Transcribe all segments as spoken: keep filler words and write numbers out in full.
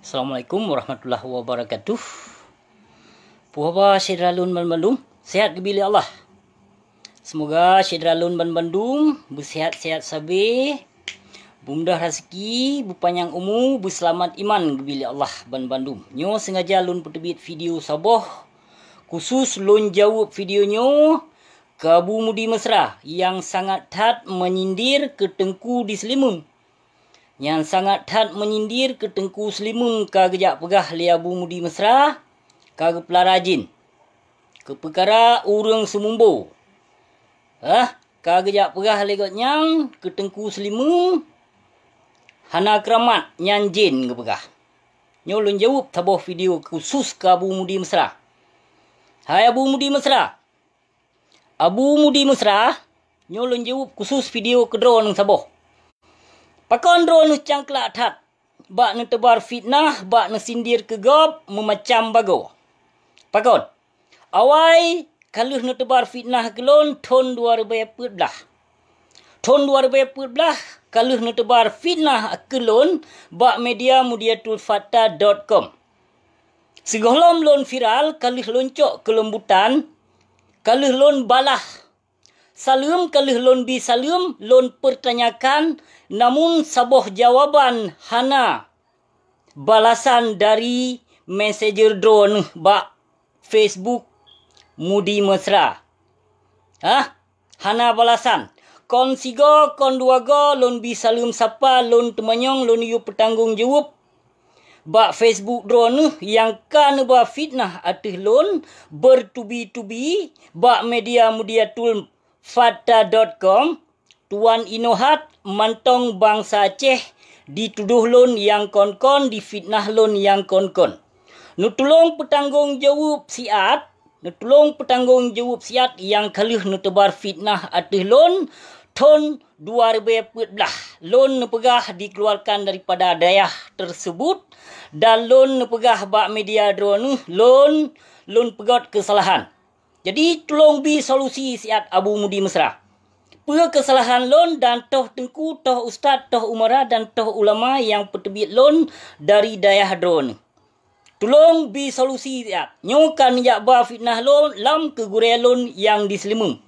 Assalamualaikum warahmatullahi wabarakatuh. Puhaba syedara lôn banmandum, sehat geubri lé Allah. Seumoga syedara lôn banmandum beusehat-sehat sabe, beumudah raseuki, beupanyang umu, beuseulamat iman geubri lé Allah banmandum. Nyoe seungaja lôn peuteubiet video saboh khusus lôn jaweueb video nyoe keu Abu Mudi Mesra nyang sangat that meunyindir keu Teungku di Seulimeum. Nyang sangat that meunyindir keu Teungku Seulimeum ka geujak peugah lé Abu Mudi Mesra ka geupeulara jén keu peukara ureuëng seumumbo. Hah, ka geujak peugah lé gobnyan keu Teungku Seulimeum hana keuramat nyan jén geupeugah. Nyoe lôn jaweueb saboh video khusus keu Abu Mudi Mesra. Hai Abu Mudi Mesra, Abu Mudi Mesra, nyoe lôn jaweueb khusus video keu droeneuh saboh. Pakon droeneuh cangklak that bak neuteubar fitnah, bak neusindir keu gob meumacam bagoe? Pakon? Awai ka lheueh neuteubar fitnah keu lôn thon dua ribèe peuet blah. Thon dua ribèe peuet blah ka lheueh neuteubar fitnah keu lôn bak media mudiatulfata dot com. Sigohlom lôn viral ka lheueh lôn cok keu lôn butan, ka lheueh lôn balah saleuem, ka lheueh lôn bi saleuem, lôn peutanyakan, namun saboh jawaban hana. Balasan dari messenger droeneuh bak Facebook Mudi Mesra. Hah? Hana balasan. Kon sigoe, kon dua goe lôn bi saleuem sapa, lôn teumanyong, lôn yue peutanggong jaweueb bak Facebook droeneuh nyang ka neuba fitnah ateueh lôn beutubi-tubi bak media mudiatul fata dot com. Tuan inoe that mantong bansa Aceh ditudôh lôn nyang kon-kon, difitnah lôn nyang kon-kon. Neutulông peutanggong jaweueb siat, neutulông peutanggong jaweueb siat nyang ka lheueh neuteubar fitnah ateueh lôn thon dua ribèe peuet blah. Lôn neupeugah dikeuluarkan daripada dayah teuseubut dan lôn neupeugah bak media droeneuh lôn, lôn peugöt keusalahan. Jadi, tulông bi solusi siat Abu Mudi Mesra. Peue keusalahan lôn dan toh teungku, toh ustaz, toh umara dan toh ulama nyang peuteubiet lôn dari dayah droeneuh? Tulông bi solusi siat. Nyoe ka neujak ba fitnah lôn lam keu gurèe lôn nyang di Seulimeum.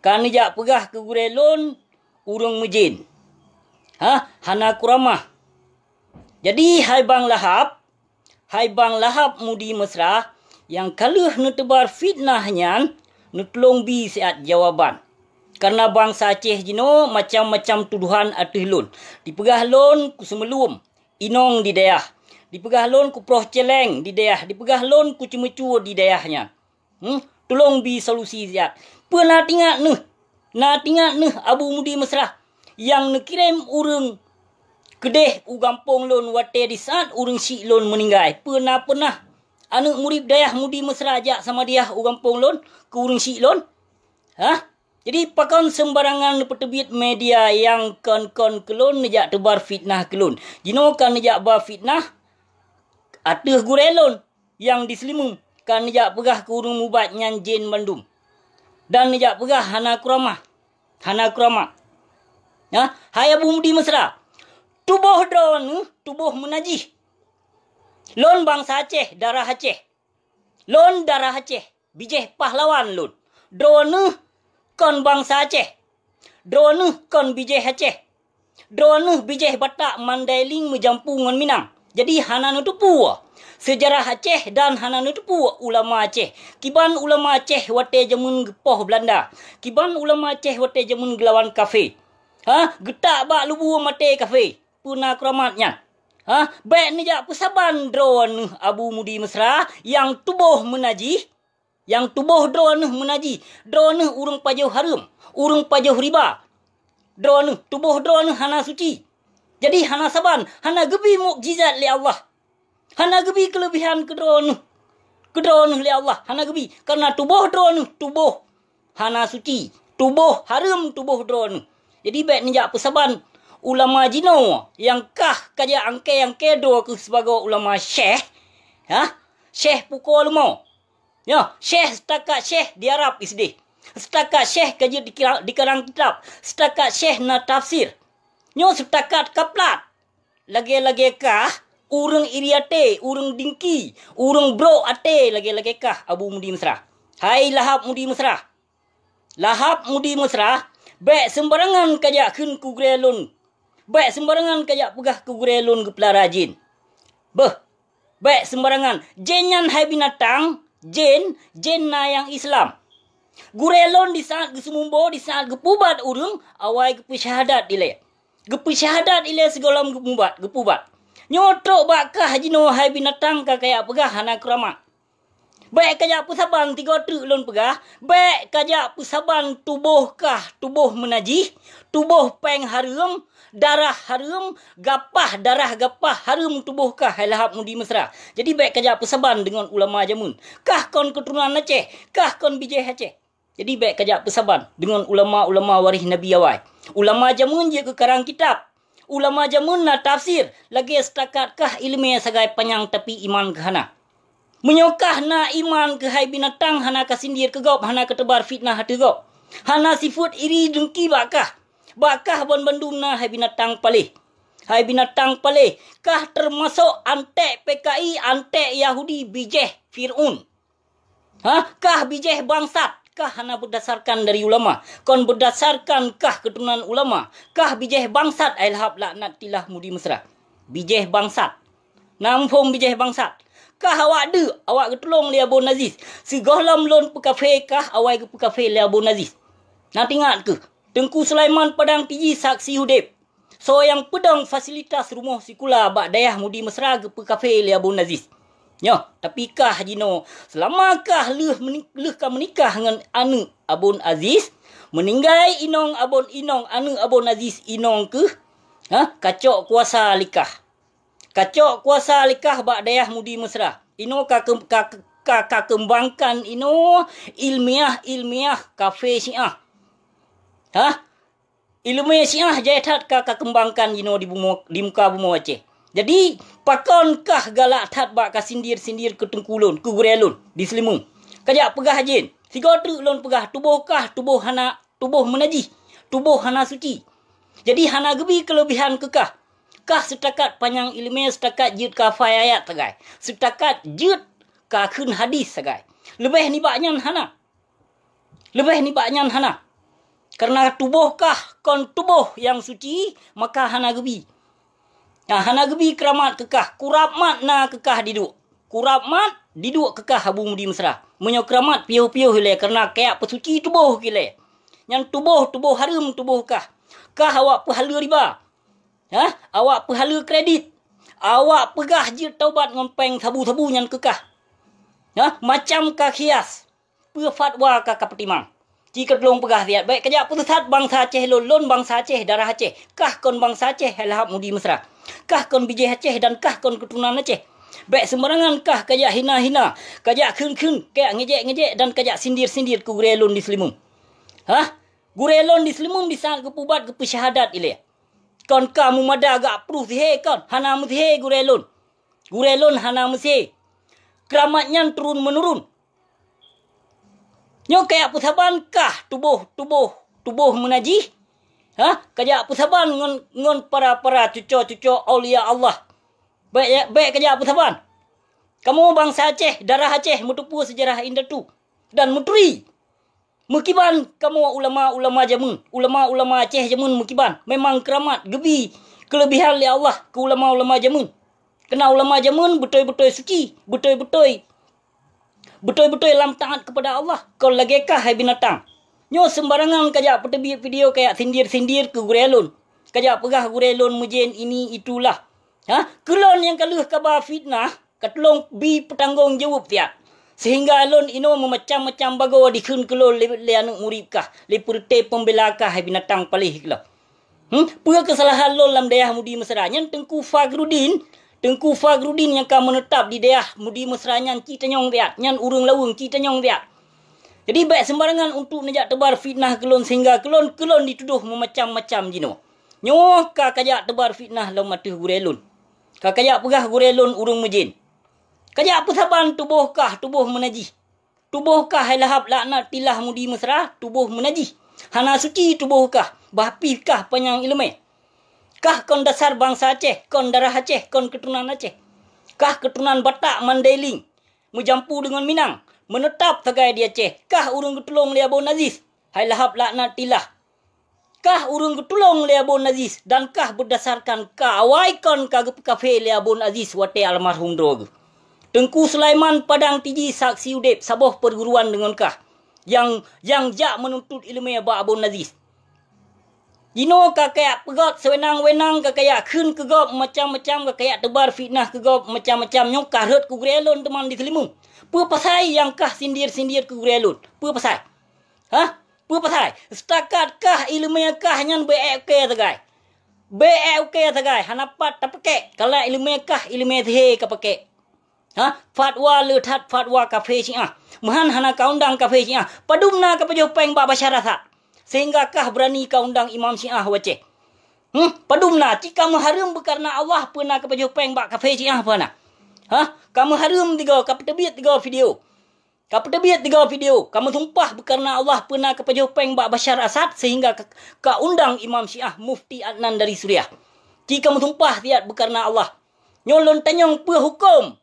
Ka neujak peugah keu gurèe lôn ureuëng meujén. Hah, hana kuramah. Jadi, hai Bang Lahab, hai Bang Lahab Mudi Mesra, nyang ka lheueh neuteubar fitnah nyan, neutulông bi siat jawaban. Kareuna bansa Aceh jinoe macam-macam tudohan ateueh lôn. Dipeugah lôn kuseumeuluem, inong di dayah. Dipeugah lôn kuproh céléng di dayah. Dipeugah lôn kuceumeucue di dayah nyan. Hmm, tulông bi solusi siat. Peue na teuingat neuh? Na teuingat neuh Abu Mudi Mesra nyang neukirém ureuëng keudeh u gampông lôn watée disaát ureuëng syiek lôn meuninggai? Peue na peunah aneuëk murit dayah Mudi Mesra jak Samadiyah u gampông lôn keu ureuëng syiek lôn? Hah? Jadi, pakon seumbarangan neupeuteubiet media nyang kon-kon keu lôn neujak teubar fitnah keu lôn? Jinoe ka neujak ba fitnah ateueh gurée lôn nyang di Seulimeum, ka neujak peugah keu ureuëng mubat nyan jén bandum. Dan neujak peugah hana kuramah. Hana kuramah. Nyan, hai Abu Mudi Mesra, tuboh droeneuh tuboh meunajih. Lôn bansa Aceh, darah Aceh. Lôn darah Aceh, bijéh pahlawan lôn. Droeneuh kon bansa Aceh. Droeneuh kon bijéh Aceh. Droeneuh bijéh Batak, Mandailing, meujampu ngon Minang. Jadi hana neuteupeue seujarah Aceh dan hana neuteupeue ulama Aceh. Kiban ulama Aceh watée jameun geupoh Beulanda. Kiban ulama Aceh watée jameun geulawan kafé. Ha, geutak bak lubu maté kafé. Peue na keuramat nyan? Ha, bék neujak peusaban droeneuh Abu Mudi Mesra nyang tuboh meunajih. Nyang tuboh droeneuh meunajih, droeneuh ureuëng pajoh hareuem, ureuëng pajoh riba. Droeneuh, tuboh droeneuh hana suci. Jadi hana saban, hana geubi mukjizat lé Allah. Hana geubi keuleubehan keu droeneuh. Keu droeneuh lé Allah, hana geubi. Kareuna tuboh droeneuh, tuboh hana suci. Tuboh hareuem tuboh droeneuh. Jadi bék neujak peusaban ulama jinoe nyang kah ka jak angkée-angkée droe keuh sibagoe ulama syekh. Hah? Syekh pukoe leumo. Nyoe, syekh seutakat syekh di Arab sideh. Seutakat syekh ka jeuet dikira-, dikarang kitab. Seutakat syekh na tafsir. Nyoe seutakat ka plat. Lagée-lagée kah, ureuëng iri até, ureuëng dengki, ureuëng brok até lagée-lagée kah Abu Mudi Mesra. Hai Lahab Mudi Mesra! Lahab Mudi Mesra, bék seumbarangan kajak kheun keu gurée lôn. Bék seumbarangan kajak peugah keu gurée lôn geupeulara jén. Beuh, bék seumbarangan. Jén nyan hai binatang, jén, jén na nyang Islam. Gurée lôn disaát geuseumumbo, disaát geupeubat ureuëng, awai geupeusyahadat ilée. Geupeusyahadat ilée sigohlom geupeubat, geupeubat. Nyoe trok bak kah jinoe hai binatang ka kajak peugah hana keuramat. Bék kajak peusaban, tigo treuk lôn peugah, bék kajak peusaban tuboh kah tuboh meunajih, tuboh péng hareuem, darah hareuem, gapah darah gapah hareuem tuboh kah hai Lahab Mudi Mesra. Jadi bék kajak peusaban deungon ulama jameun. Kah kon keuturonan Aceh, kah kon bijéh Aceh. Jadi bék kajak peusaban deungon ulama-ulama waréh Nabi awai. Ulama jameun jeuet keu karang kitab. Ulama jameun na tafsir, lagée seutakat kah iéleumé sagai panyang tapi iman kah hana. Meunyoe kah na iman keuhai binatang hana ka sindir keu gob, hana ka teubar fitnah ateueh gob. Hana sifeuet iri dengki bak kah. Bak kah banmandum na hai binatang paléh. Hai binatang paléh, kah teumasok anték P K I, anték Yahudi, bijéh Fir'aun. Ha? Kah bijéh bangsat, kah hana beudasarkan dari ulama, kon beudasarkan kah keuturonan ulama, kah bijéh bangsat ai Lahab laknatillah Mudi Mesra. Bijéh bangsat. Na muphom bijéh bangsat. Kah awak deuk, awak geutulông lé Abon Aziz. Sigohlom lôn peukafé kah awai geupeukafé lé Abon Aziz. Na teuingat keuh, Teungku Sulaiman Padang Tiji saksi udeb. Soe nyang peudong fasilitas rumoh sikula bak dayah Mudi Mesra geupeukafé lé Abon Aziz. Nyoh, tapi kah jinoe, seulama kah lheueh meuni-, lheueh ka meunikah ngon aneuëk Abon Aziz, meuninggai inong Abon, inong aneuëk Abon Aziz inong keuh, ha, kacok kuasa lé kah. Kacok kuasa lé kah bak dayah Mudi Mesra. Inoe ka keum-, ka, ka, ka keumbangkan inoe ilmiah-ilmiah kafé Syiah. Hah? Iéleumé Syiah jai that ka, ka keumbangkan inoe di bumoe, di muka bumoe Aceh. Jadi, pakon kah galak that bak ka sindir-sindir keu teungku lôn, keu gurée lôn di Seulimeum? Kajak peugah jén, sigoe treuk lôn peugah, tuboh kah tuboh hana, tuboh meunajih, tuboh hana suci. Jadi, hana geubi keuleubihan keu kah. Kah seutakat panyang iéleumé, seutakat jeuet ka hafai ayat sagai, seutakat jeuet ka kheun hadis sagai. Leubeh nibak nyan hana. Leubeh nibak nyan hana. Kareuna tuboh kah kon tuboh nyang suci, maka hana geubi. Nah, hana geubi keuramat keu kah. Keuramat na keu kah diduek. Keuramat diduek keu kah Abu Mudi Mesra. Meunyoe keuramat piôh-piôh ilée, kareuna kajak peusuci tuboh ilée. Nyan tuboh, tuboh hareuem tuboh kah. Kah awak peuhaleue riba. Hah? Awak peuhaleue kredit. Awak peugah jeuet taubat ngon péng sabu-sabu nyan keu kah. Hah? Macam ka khias. Peue fatwa ka, ka peutimang. Ci keudroe lôn peugah siat, bék kajak peusisat bansa Aceh lôn, lôn bansa Aceh, darah Aceh. Kah kon bansa Aceh, hai Lahab Mudi Mesra. Kah kon bijéh Aceh dan kah kon keuturonan Aceh. Bék seumbarangan kah kajak hina-hina, kajak kheun-kheun, kajak ngejek-ngejek dan kajak sindir-sindir keu gurée lôn di Seulimeum. Hah? Gurée lôn di Seulimeum disaát geupeubat geupeusyahadat ilée. Kon ka meumada gak pruh sihé kon, hana meusihé gurée lôn. Gurée lôn hana meusihé. Keuramat nyan turun-meunurun. Nyoe kajak peusaban kah tuboh, tuboh, tuboh meunajih? Hah? Kajak peusaban ngon, ngon para-para cuco-cuco aulia Allah? Bék, bék kajak peusaban. Kamoe bansa Aceh, darah Aceh, meuteupeue seujarah indatu dan meuturi. Meukiban kamoe ulama-ulama jameun, ulama-ulama Aceh jameun meukiban. Memang keuramat geubi keuleubihan lé Allah keu ulama-ulama jameun. Kareuna ulama jameun beutôi-beutôi suci, beutôi-beutôi, beutôi-beutôi lam taát keupada Allah. Kon lagée kah hai binatang. Nyoe seumbarangan kajak peuteubiet video kajak sindir-sindir keu gurée lôn. Kajak peugah gurée lôn meujén ini itulah. Ha? Keu lôn nyang ka lheueh kaba fitnah, ka tulông bi peutanggong jaweueb siat. Seuhingga lôn inoe meumacam-macam bagoe dikheun keu lôn lé, lé aneuëk murit kah, lé peureuté peumbela kah hai binatang paléh keu lôn. Hmm? Peue keusalahan lôn lam dayah Mudi Mesra? Nyan Teungku Fakhruddin, Teungku Fakhruddin nyang ka meuneutap di dayah Mudi Mesra nyan ci tanyong siat, nyan ureuëng laweueng ci tanyong siat. Jadi bék seumbarangan untuk neujak teubar fitnah keu lôn seuhingga keu lôn, keu lôn ditudoh meumacam-macam jinoe. Nyoe ka kajak teubar fitnah lom ateueh gurée lôn. Ka kajak peugah gurée lôn ureuëng meujén. Kajak peusaban tuboh kah tuboh meunajih. Tuboh kah hai Lahab laknatillah Mudi Mesra, tuboh meunajih. Hana suci tuboh kah, bah pih kah panyang iéleumé. Kah kon dasar bansa Aceh, kon darah Aceh, kon keuturonan Aceh. Kah keuturonan Batak Mandailing, meujampu deungon Minang, meuneutab sagai di Aceh. Kah ureuëng geutulông lé Abon Aziz, hai Lahab laknatillah. Kah ureuëng geutulông lé Abon Aziz dan kah berdasarkan ka awai kon ka geupeukafé lé Abon Aziz watée almarhum droe geuh. Teungku Sulaiman Padang Tiji saksi udeb saboh perguruan deungon kah nyang, nyang jak meununtut iéleumé bak Abon Aziz. Jinoe ka kayak peugét sewenang-wenang, ka kayak kheun keu gob macam-macam, ka kayak teubar fitnah keu gob macam-macam. Nyoe ka rhot keu gurée lôn teuma di Seulimeum. Peue pasai nyang kah sindir-sindir keu gurée lôn? Peue pasai? Hah? Peue pasai? Setakat kah iéleumé kah nyan beu ék ukée sagai. Beu ék ukée sagai, hana pat tapakék. Kalau iéleumé kah, iéleumé sihé kapakék. Ha? Fatwa le that fatwa kafé Syiah. Meuhan hana ka undang kafé Syiah. Padum na kapajoh péng bak Basyar Asad, sehingga kah beurani ka undang imam Syiah u Aceh? Hmm? Padum na? Ci ka meuhareuem beukareuna Allah peue na kapajoh péng bak kafé Syiah peue na? Ha? Ka meuhareuem tigoe, ka peuteubiet tigoe video. Ka peuteubiet tigoe video, ka meusumpah beukareuna Allah peue na kapajoh péng bak Basyar Asad sehingga ka, ka undang imam Syiah Mufti Adnan dari Suriah. Ci ka meusumpah siat beukareuna Allah. Nyoe lôn tanyong peue huköm?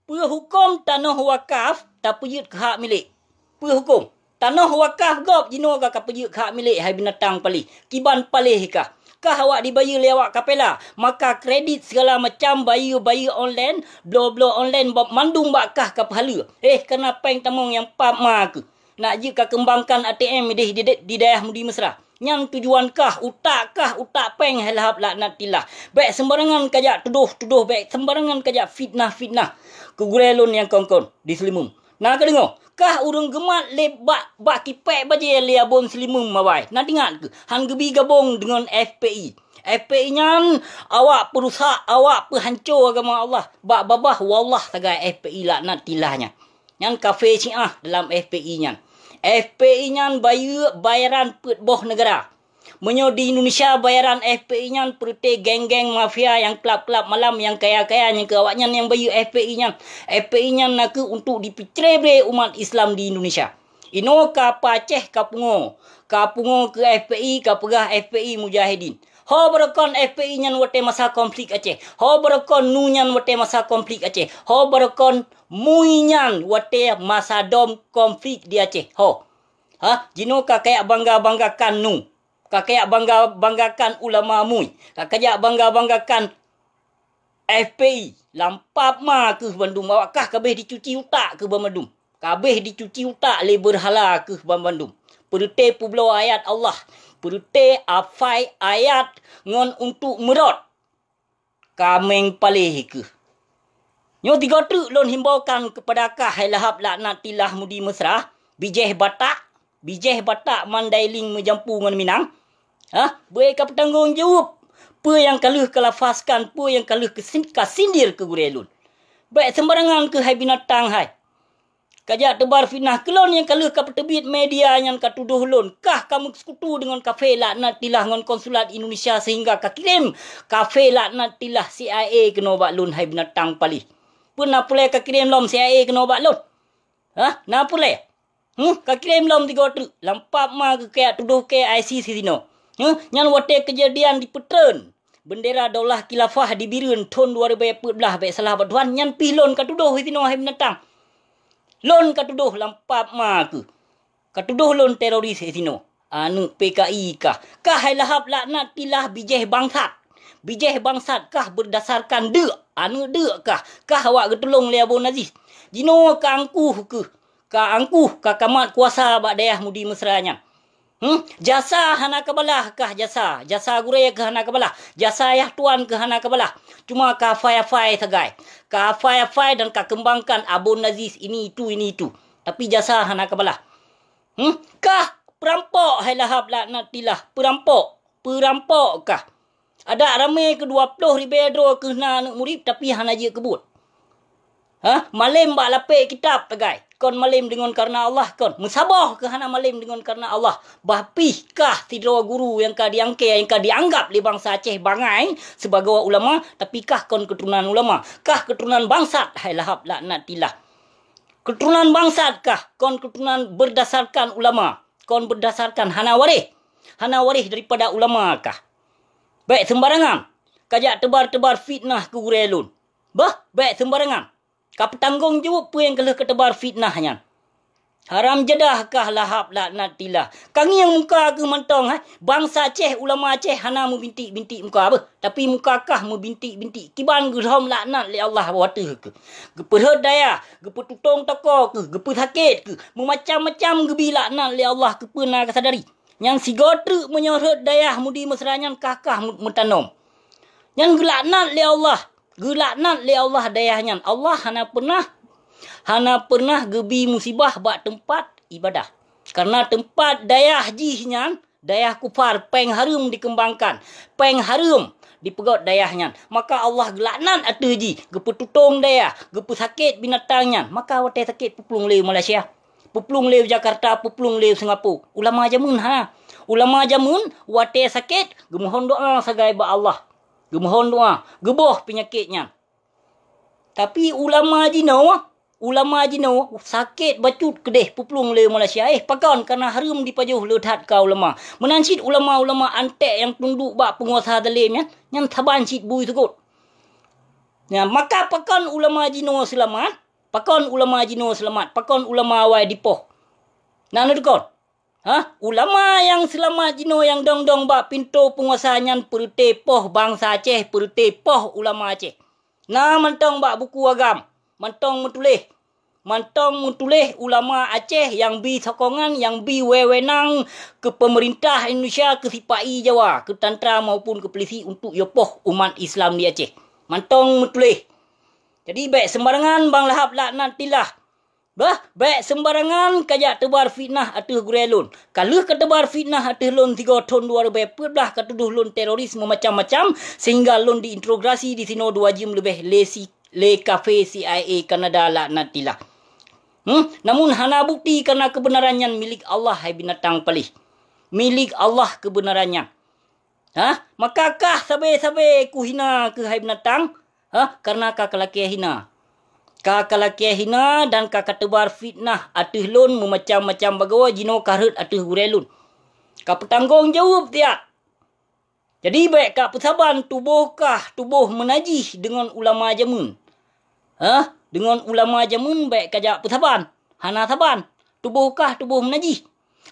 Peue huköm tanoh wakaf tapeujeuet keu hak milék? Peue huköm? Tanoh wakaf gob jinoe ka kapeujeuet keu hak milék hai binatang paléh. Kiban paléh kah? Kah awak dibayeue lé awak kapela, maka kredit segala macam bayeue-bayeue online, bloe-bloe online bak mandum bak kah ka peuhaleue. Eh, kana péng tamong nyang pap ma keuh. Nak jeuet ka keumbangkan A T M di, di, di dayah Mudi Mesra. Nyan tujuan kah, utak kah, utak péng hai Lahab laknatillah. Bék sembarangan kajak tudoh-tudoh, bék sembarangan kajak fitnah-fitnah keu gurée lôn nyang kon-kon di Seulimeum. Na kadeungoe, kah ureuëng geumat lé bak, bak kipék bajée lé Abon Seulimeum awai. Na teuingat keuh, han geubi gabong deungon F P I. F P I nyan awak peurusak, awak peuhanco agama Allah. Bak babah wallah sagai F P I laknatillah nyan. Nyan kafé Syiah dalam F P I nyan. F P I nyan bayeue bayaran peuet boh neugara. Meunyoe di Indonesia bayaran F P I nyan peureuté geng-geng mafia nyang klab-klab malam nyang kaya-kaya nyang keu awaknyan nyang bayeue F P I nyan. F P I nyan nakeuh untuk dipeucré-bré umat Islam di Indonesia. Inoe ka pa Aceh ka pungo. Ka pungo keu F P I, ka peugah F P I mujahidin. Ho barokon F P I nyan watée masa konflik Aceh. Ho barokon nu nyan watée masa konflik Aceh. Ho barokon mui nyan watée masa dom konflik di Aceh. Ho. Ha, jinoe ka kayak bangga-banggakan nu. Ka kayak bangga-banggakan ulama mui. Ka kajak bangga-banggakan F P I. Lam pap ma keuh bandum, awak kah kabéh dicuci utak keuh bandum. Kabéh dicuci utak lé beurhala keuh bandum. Peureuté peubloe ayat Allah. Peureuté afai ayat ngon untuk meurot. Kaméng paléh keuh. Nyoe tigoe treuk lôn himbaukan keupada kah hai Lahab laknatillah Mudi Mesra, bijéh Batak, bijéh Batak Mandailing meujampu ngon Minang. Hah? Beu ka peutanggong jaweueb peue nyang ka lheueh ka lafazkan, peue nyang ka lheueh keusin-, ka sindir keu gurée lôn. Bék sembarangan keuh hai binatang hai. Kajak teubar fitnah keu lôn nyang ka lheueh ka peuteubiet media nyan ka tudoh lôn kah ka meusekutu deungon kafé laknatillah ngon konsulat Indonesia sehingga ka kirém kafé laknatillah C I A keunoe bak lôn hai binatang paléh. Peue na pulée ka kirém lom C I A keunoe bak lôn? Hah? Na pulée? Huh? Ka kirém lom tigoe treuk. Lam pap ma keuh kayak tudoh keu I C C sinoe. Huh? Nyan watée keujadian dipeutreun beundera Daulah Khilafah di Bireuen thon dua ribée peuet blah bék salah bak Tuhan, nyan pih lôn ka tudoh sinoe hai binatang. Lôn ka tudoh lam pap ma keuh. Ka tudoh lôn teroris sinoe. Aneuëk P K I kah. Kah hai Lahab laknatillah bijéh bangsat. Bijéh bangsat kah berdasarkan deuk. Aneuëk deuk kah. Kah awak geutulông lé Abon Aziz. Jinoe ka angkuh keuh. Ka angkuh, ka kamat kuasa bak dayah Mudi Mesra nyan. Hmm? Jasa hana kabalah kah jasa. Jasa gurée keuh hana kabalah. Jasa yah tuan keuh hana kabalah. Cuma ka afai-afai sagai. Ka afai-afai dan ka keumbangkan Abon Aziz ini itu, ini itu. Tapi jasa hana kabalah. Hmm? Kah peurampok hai Lahab laknatillah. Peurampok. Peurampok kah. Adak ramé keu dua ploh ribée droe keuh na aneuëk murit tapi hana jeuet keu buet. Ha? Malém bak lapék kitab tagai. Kon malém deungon kareuna Allah kon. Meusaboh keuh hana malém deungon kareuna Allah. Bah pih kah sidroe guru nyang ka diangkée, nyang ka dianggap lé bansa Aceh bangai sibagoe ulama, tapi kah kon keuturonan ulama. Kah keuturonan bangsat hai Lahab laknatillah. Keuturonan bangsat kah kon keuturonan berdasarkan ulama, kon berdasarkan hana waréh. Hana waréh daripada ulama kah. Bék sembarangan kajak teubar-teubar fitnah keu gurée lôn. Bah, bék seumbarangan. Ka peutanggong jaweueb peue nyang ka lheueh kateubar fitnah nyan. Haram jadah kah lahab laknatillah. Ka ngieng muka keuh mantong, hai. Bansa Aceh, ulama Aceh hana meubintik-bintik muka beuh, tapi muka kah meubintik-bintik. Kiban geulhom laknat lé Allah wateuh keuh. Geupeurhot dayah, geupeututong toko keuh, geupeusakét keuh. Meumacam-macam geubi laknat lé Allah keupeue na kasadari. Nyan sigoe treuk meunyoe rhot dayah Mudi Mesra nyan kah-kah meutanom. Nyan geulaknat lé Allah. Geulaknat lé Allah dayah nyan. Allah hana peunah, hana peunah geubi musibah bak teumpat ibadah. Kareuna teumpat dayah jih nyan, dayah kufar, péng hareuem dikeumbangkan, péng hareuem dipeugot dayah nyan. Maka Allah geulaknat ateueh jih, geupeututong dayah, geupeusakét binatang nyan. Maka watée sakét peuplueng lé Malaysia, peuplueng lé Jakarta, peuplueng lé Singapura. Ulama jameun hana. Ulama jameun watée sakét geumeuhon doá sagai bak Allah. Geumeuhon doá, geuboh peunyakét nyan. Tapi ulama jinoe, ulama jinoe sakét bacut keudeh peuplueng lé Malaysia. Eh, pakon? Kareuna hareuem dipajoh le that ka ulama. Meunan cit ulama-ulama anték nyang tunduk bak peunguasa zalim nyan, nyan saban cit bui seugot. Nyan, maka pakon ulama jinoe seulamat? Pakon ulama jinoe seulamat? Pakon ulama awai dipoh? Na neudukon? Hah? Ulama nyang seulamat jinoe nyang dong-dong bak pintoe peunguasa nyan peureuté poh bansa Aceh, peureuté poh ulama Aceh. Na mantong bak buku agam, mantong meutuléh. Mantong meutuléh ulama Aceh nyang bi sokongan, nyang bi wewenang keu peumeurintah Indonesia, keu sipa-i Jawa, keu tantra maupun keu pulisi untuk yoh poh umat Islam di Aceh. Mantong meutuléh. Jadi, bék seumbarangan bang lahab laknatillah. Bah, bék seumbarangan kajak teubar fitnah ateueh gurée lôn. Ka lheueh kateubar fitnah ateueh lôn sigoe thon dua ribée peuet blah, katudoh lôn teroris meumacam-macam, sehingga lôn diinterogasi disinoe dua jeuem leubeh lé si, lé kafé C I A Kanada laknatillah. Hmm? Namun hana bukti, kareuna keubeunaran nyan milék Allah, hai binatang paléh. Milék Allah keubeunaran nyan. Hah? Maka kah sabe-sabe kuhina keuh, hai binatang? Hah? Kareuna ka kalakée hina. Ka kalakée hina dan ka kateubar fitnah ateueh lôn meumacam-macam bagoe, jinoe ka rhot ateueh gurée lôn. Ka peutanggong jaweueb siat. Jadi, bék ka peusaban tuboh kah tuboh meunajih deungon ulama jameun. Hah? Deungon ulama jameun bék kajak peusaban. Hana saban. Tuboh kah tuboh meunajih.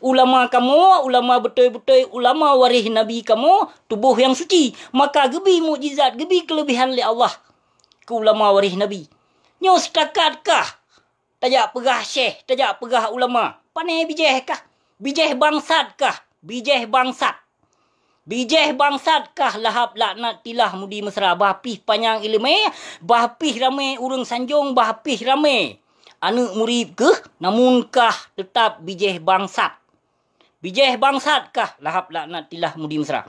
Ulama kamoe, ulama beutôi-beutôi, ulama waréh Nabi kamoe, tuboh nyang suci. Maka geubi mukjizat, geubi keuleubehan lé Allah keu ulama waréh Nabi. Nyoe seutakat kah tajak peugah syekh, tajak peugah ulama? Pané bijéh kah? Bijéh bangsat kah? Bijéh bangsat. Bijéh bangsat kah lahab laknatillah Mudi Mesra, bah pih panyang iéleumé, bah pih ramé ureuëng sanjong, bah pih ramé aneuëk murit keuh, namun kah teutab bijéh bangsat. Bijéh bangsat kah lahab laknatillah Mudi Mesra.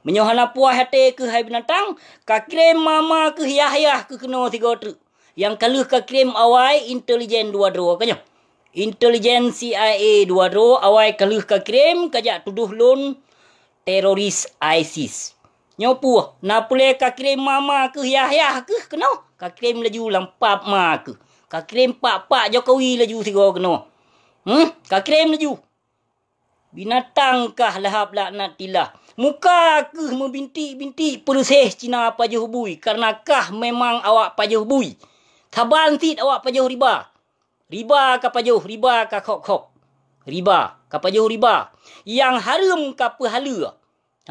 Meunyoe hana puas até keuh hai binatang, ka kirém ma-ma keuh yah-yah keuh keunoe sigoe treuk. Nyang ka lheueh ka kirém awai intelijen dua droe ka nyoe. Intelijen C I A dua droe awai ka lheueh ka kirém kajak tudoh lôn teroris ISIS. Nyoe puih, na peureulée ka kirém ma-ma keuh yah-yah keuh keunoe. Ka kirém laju lam pap ma keuh. Ka kirém pak-pak Jokowi laju sigoe keunoe. Hmm, ka kirém laju. Binatang kah lahab laknatillah. Muka keuh meubintik-bintik peureuséh Cina pajoh bui, kareuna kah memang awak pajoh bui. Saban cit awak pajoh riba. Riba ka pajoh, riba ka khok-khok. Riba, ka pajoh riba. Nyang hareuem ka peuhaleue.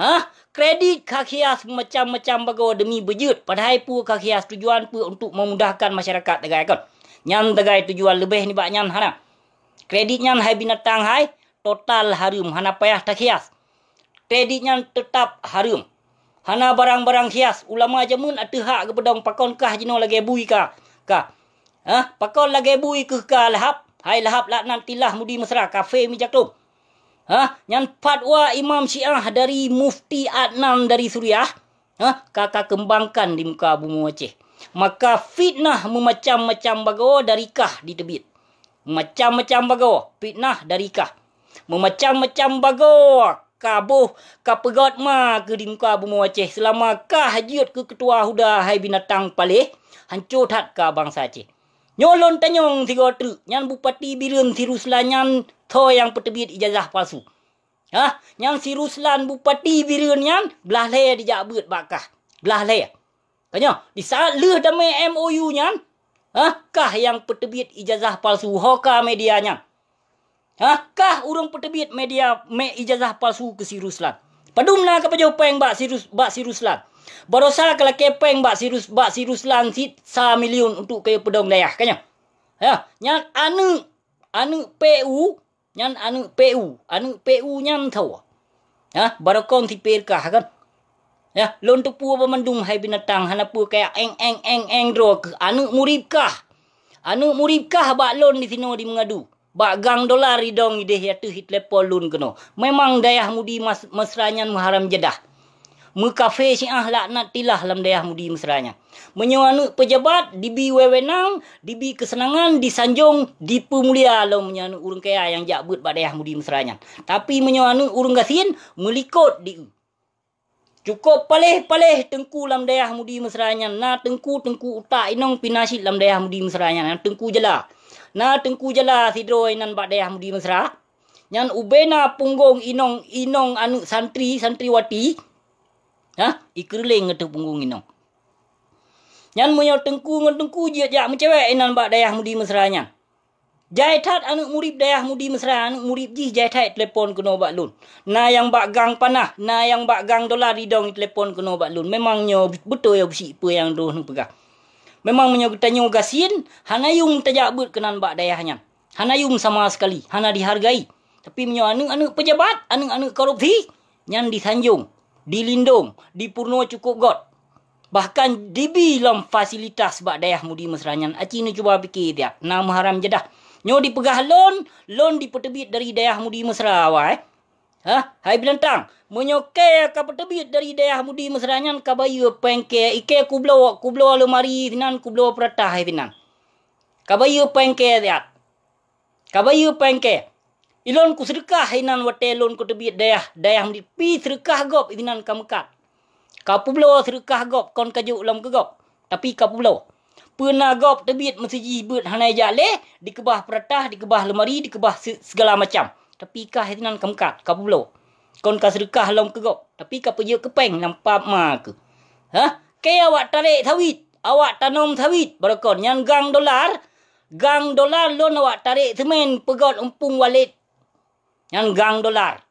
Hah? Kredit ka khias macam-macam bagoe demi beujeuet, padahai peue ka khias, tujuan peue? Untuk memudahkan masyarakat, tagai kon. Nyan tagai tujuan, leubeh nibak nyan hana. Kredit nyan hai binatang hai, total hareuem, hana payah takhias. Kredit nyan teutap hareuem. Hana barang-barang khias, ulama jameun ateueh hak geupeudong, pakon kah jinoe lagée bui ka, ka. Hah? Pakon lagée bui keuh ka lahab? Hai lahab laknatillah Mudi Mesra, kafé mijaklom. Hah? Nyan fatwa Imam Syiah dari Mufti Adnan dari Suriah. Hah? Ka, ka keumbangkan di muka bumoe Aceh. Maka fitnah meumacam-macam bagoe dari kah jiteubiet. Meumacam-macam bagoe fitnah dari kah. Meumacam-macam bagoe ka boh, ka peugét ma keuh di muka bumoe Aceh, seulama kah jeuet keu keutua huda hai binatang paléh, hanco that ka bansa Aceh. Nyoe lôn tanyong sigoe treuk, nyan Bupati Bireuen si Ruslan nyan soe nyang peuteubiet ijazah palsu? Hah? Nyan si Ruslan Bupati Bireuen nyan, blaih lhée dijak beuet bak kah. Blaih lhée. Ka nyoe, di saat lheueh damé M O U nyan, ha, kah nyang peuteubiet ijazah palsu, ho ka media nyan? Ha, kah ureuëng peuteubiet media me ijazah palsu keu si Ruslan? Padum na ka pajoh péng bak si Rus-, bak si Ruslan? Barosa ka lakée péng bak si Rus-, bak si Ruslan cit sa miliun untuk kayue peudong dayah, ka nyoe? Ha, nyan aneuëk, aneuëk P U, nyan aneuëk P U, aneuëk P U nyan tho. Ha, barokon sipér kah kan? Ya, lôn teupeu banmandum hai binatang, hana peue kaya eng, eng, eng, eng droe keuh. Aneuëk murib kah? Aneuëk murib kah bak lôn disinoe di Meungadu? Bak gang dolar idong ideh ateueh itelepon lôn keunoe. Memang dayah Mudi Mas-, Mesra nyan meuharam jadah. Meukafe Syiah laknatillah lam dayah Mudi Mesra nyan. Meunyoe aneuëk peujabat dibi wewenang, dibi keuseunangan, disanjong, dipeumulia lom meunyoe aneuëk ureuëng kaya nyang jak beuet bak dayah Mudi Mesra nyan. Tapi meunyoe aneuëk ureuëng gasien, meulikot di Cukôp paléh-paléh teungku lam dayah Mudi Mesra nyan, na teungku-teungku utak inong pih na cit lam dayah Mudi Mesra nyan, na teungku jala. Na teungku jala sidroe inan bak dayah Mudi Mesra. Nyan ubena punggong inong, inong aneuëk santri, santriwati. Ha, ikeureuleng ateueh punggong inong. Nyan meunyoe teungku ngon teungku jeuet jak meucewek inan bak dayah Mudi Mesra nyan. Jai that aneuëk murib dayah Mudi Mesra, aneuëk murib jih jai that telepon keunoe bak lôn. Na nyang bak gang panah, na nyang bak gang dolar idong telepon keunoe bak lôn. Memang nyoe beutôi ya beusi peue nyang droeneueh peugah. Memang meunyoe geutanyoe gasien, hana yum tajak beuet keunan bak dayah nyan. Hana yum sama sekali, hana dihargai. Tapi meunyoe aneuëk-aneuëk peujabat, aneuëk-aneuëk korupsi, nyan disanjong, dilindong, dipurnoe cukôp göt. Bahkan dibi lom fasilitas bak dayah Mudi Mesra nyan. Aci neucuba pike tiak, na meuharam jadah. Nyoe dipeugah lôn, lôn dipeuteubiet dari dayah Mudi Mesra awai. Ha, hai binatang, meunyoe kée ka peuteubiet dari dayah Mudi Mesra nyan ka bayeue péng kée, ikée kubloe, kubloe leumari sinan, kubloe peuratah sinan. Ka bayeue péng kée tiak. Ka bayeue péng kée. Ilôn kuseudeukah inan watée lôn kuteubiet dayah, dayah Mudi, pi seudeukah gob inan ka meukat. Ka peubloe seudeukah gob kon ka jok lom keu gob, tapi ka peubloe. Peue na gob teubiet meusijih beuet hana jak lé, dikeubah peuratah, dikeubah leumari, dikeubah se-, segala macam. Tapi kah inan ka meukat, ka peubloe. Kon ka seudeukah lom keu gob, tapi ka peujeuet keu péng lam pap ma keuh. Hah? Kée awak tarek sawit, awak tanom sawit, barokon nyan gang dolar, gang dolar lôn awak tarek seumén peugöt umpung walet. Nyan gang dolar.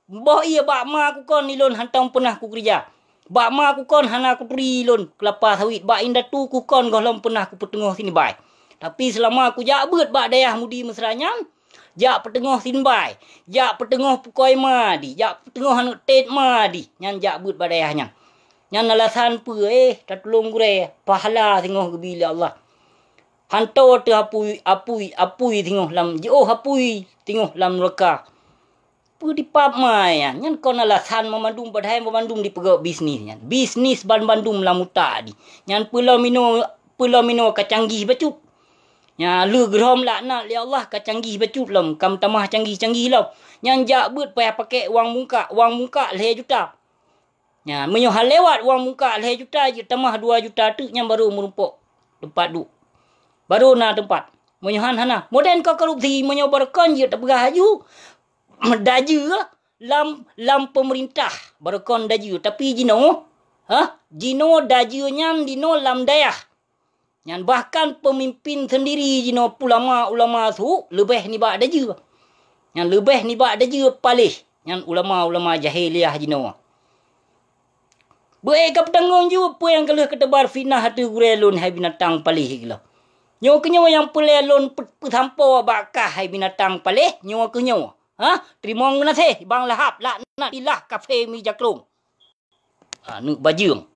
Boh ié bak ma kukon ilôn hantom peunah kukeurija. Bak ma kukon hana kuturi ilôn keulapa sawit, bak indatu kukon gohlom peunah kupeuteungoh sinibai. Tapi seulama kujak beuet bak dayah Mudi Mesra nyan, jak peuteungoh sinibai, jak peuteungoh pukoi ma di, jak peuteungoh aneuk tet ma di, nyan jak beuet bak dayah nyan. Nyan alasan peue, eh, tatulông gurée, pahala singoh geubi lé Allah. Hanto teuh apui, apui, apui singoh lam, jiôh apui singoh lam nuraka. Peue dipap ma nyan? Nyan kon alasan banmandum, padahai banmandum dipeugöt bisnis nyan. Bisnis banmandum lam utak di. Nyan peulom inoe, peulom inoe ka canggih bacut. Nyan lé geurom laknat lé Allah ka canggih bacut lom, ka meutamah canggih-canggih lom. Nyan jak beuet payah pakèk wang mungkak, wang mungkak lhèe juta. Nyan, meunyoe han lewat wang mungkak lhèe juta, jeuet tamah dua juta teuk nyan barô meurumpok teumpat duek. Barô na teumpat. Meunyoe han hana. Modern ka korupsi, meunyoe barokon jeuet tapeugah laju, dajeue lam, lam peumeurintah. Barokon dajeue, tapi jinoe, ha? Jinoe dajeue nyan jinoe lam dayah. Nyan bahkan peumimpin seundiri jinoe ulama-ulama su leubeh nibak dajeue. Nyan leubeh nibak dajeue paléh. Nyan ulama-ulama jahiliah jinoe. Beuék ka peutanggong jaweueb peue nyang ka lheueh kateubar fitnah ateueh gurée lôn hai binatang paléh geuh lom. Nyoe keuh nyoe nyang peureulée lôn peu-, peusampoe bak kah hai binatang paléh, nyoe keuh nyoe. Ha? Teurimong geunaséh, Bang Lahab, laknatillah kafé mi jakrong. Aneuk bajeueng.